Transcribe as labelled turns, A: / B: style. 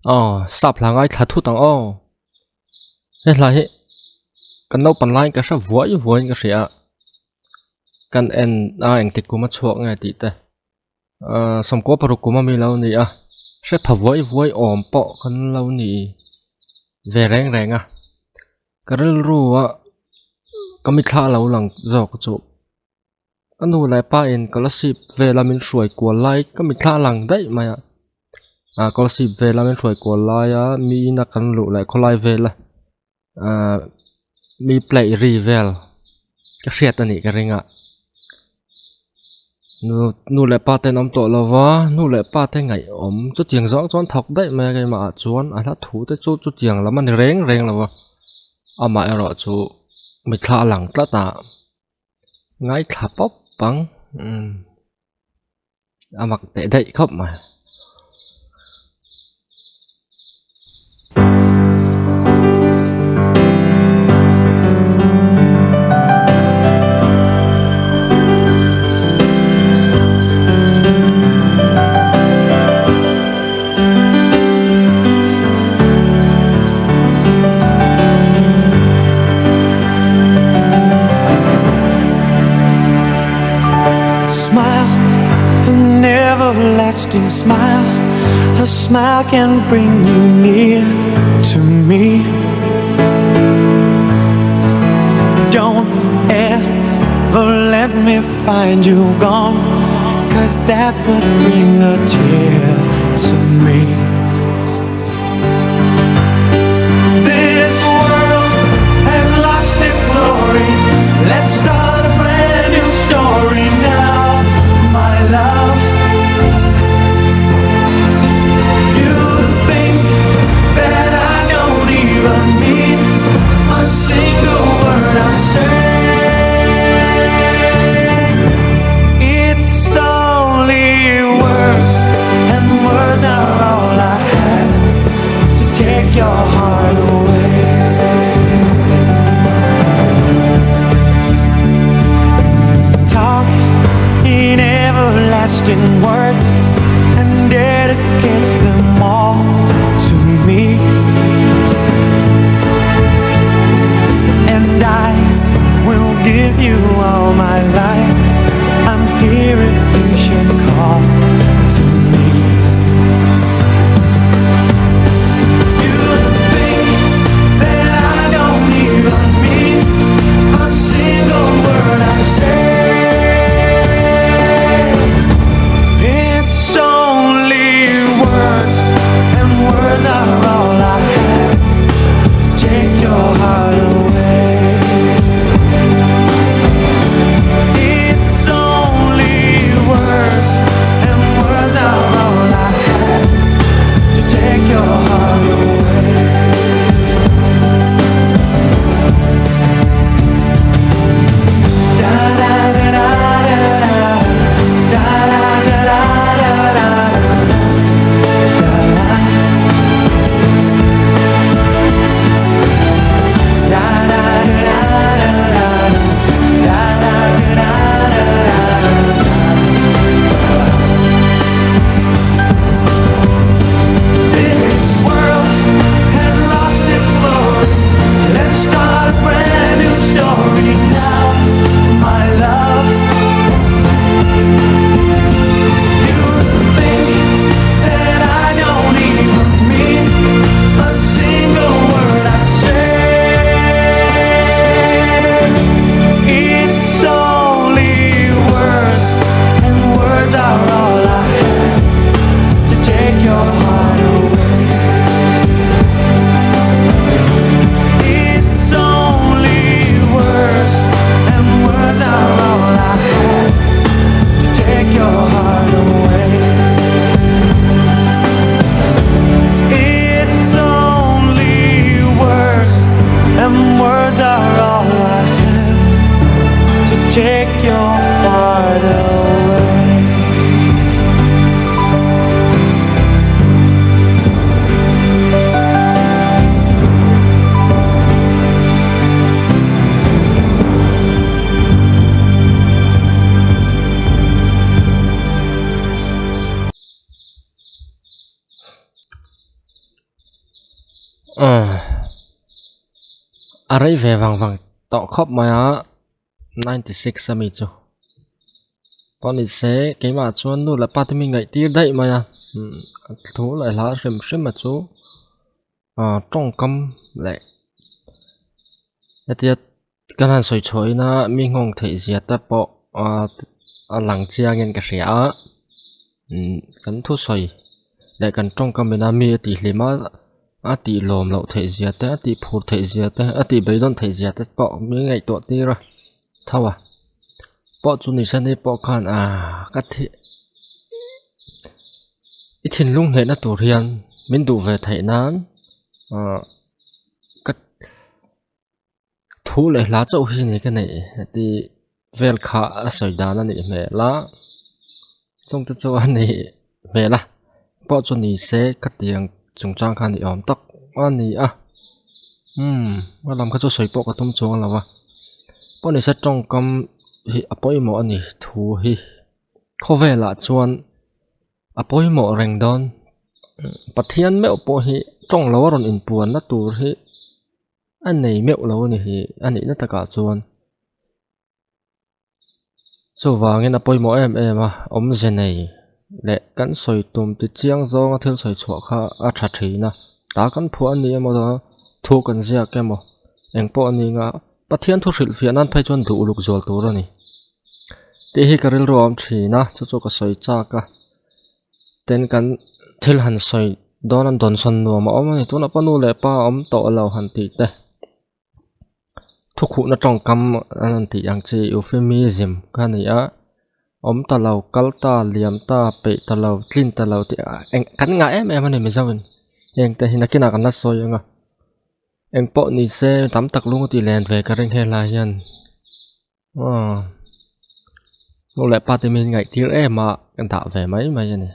A: Aw sap hla ngaithla thut ang aw he hla hi kan naupang laiin ka hre vuai vuaiin ka hria a kan en a engtik kum a chhuak nge tih te ahh sawmkua paruk kum ami lo ni a hre pha vuai vuai awm pawh kan lo ni ve reng reng a ka rilru a ka mithla a lo lang zawk chu. Ka nu leh pa in scholarship vela min hruai kual lai ka mitthla a lang daih mai a ah scholarship vela min hruai kual laia mi ina kan luh leh khawlai vela ahh mi play ri vel ka hriat a nih ka ring a nu nu leh pa te an awm tawh lo va nu leh pa te ngaihawm chutiang zawng chuan thawk daih mai a keimah ah chuan a hla thu te chu chutiang lam a ni reng reng lo va amaherawh chu mitthla a lang tlat a. Ngaithla pawp ang umm a mak teh daih khawp mai.
B: Smile, an everlasting smile. A smile can bring you near to me. Don't ever let me find you gone, cause that would bring a tear to me. This world has lost its glory. Let's start a brand new story now, my love. You think that I don't even mean a single word I say. It's only words, and words are all
A: A rei ve vang vang tawh khawp mai a 96 ami chu pawh ni se keimah chuan nu leh pa te mi ngaih tir daih mai a thu leh hla hrim hrim a chu ah tawngkam leh hetia kan han sawi chhuah ina mi nghawng theih zia te pawh ah a lang chiang in ka hria a umm kan thusawi leh kan tawngkam ina mi a tih hlim a a tih lawm loh theih zia te a tih phur theih zia te a tih beidawn theih zia te pawh mi ngaihtuah tir a tho a pawh chu ni se ni pawh khan ah ka thi i thinlung hnehna tur hian min duh ve theih nan ah ka thu leh hla chauh hi ni ka neih heti vel kha a sawi dan a nih hmel a chung te chu a nih hmel a pawh chu ni se khatiang chungchang kha a ni awm tak a ni a umm a lam kha chu sawi pawh ka tum chuang lo a pawh ni se tawngkam hi a pawimawh a ni thu hi khawvelah chuan a pawimawh reng dawn Pathian meuh pawh hi tawng lo a rawn inpuanna tur hi a nei meuh lo a ni hi a nihna takah chuan chuvangin a pawimawh em em a awmze nei leh kan sawi tum ti chiang zawnga thil sawi chhuah kha a tha thin a ta kan phuah a ni emaw thu kan ziak emaw eng pawh a ni anga Pathian thu hrilh fiah nan phei chuan duh uluk zual tur a ni tih hi ka rilru a awm thin a chu chu ka sawi chak a tin kan thil han sawi dawn a dawnsawn nuam a awm a ni tunah pawh nu leh pa a awm tawh lo han tih te thukhuhna tawngkam an rawn tih ang chi euphemism kha a ni a awm ta lo kal ta liam ta peih ta lo tlin ta lo tih eng kan ngah em em a ni mizo in heng te hi nakinah kan la sawi ang a eng pawh ni se tam tak lung a tih len ve ka ring helai hian. Aw nu leh pa te min ngaih tir em a ka dah ve mai mai a ni.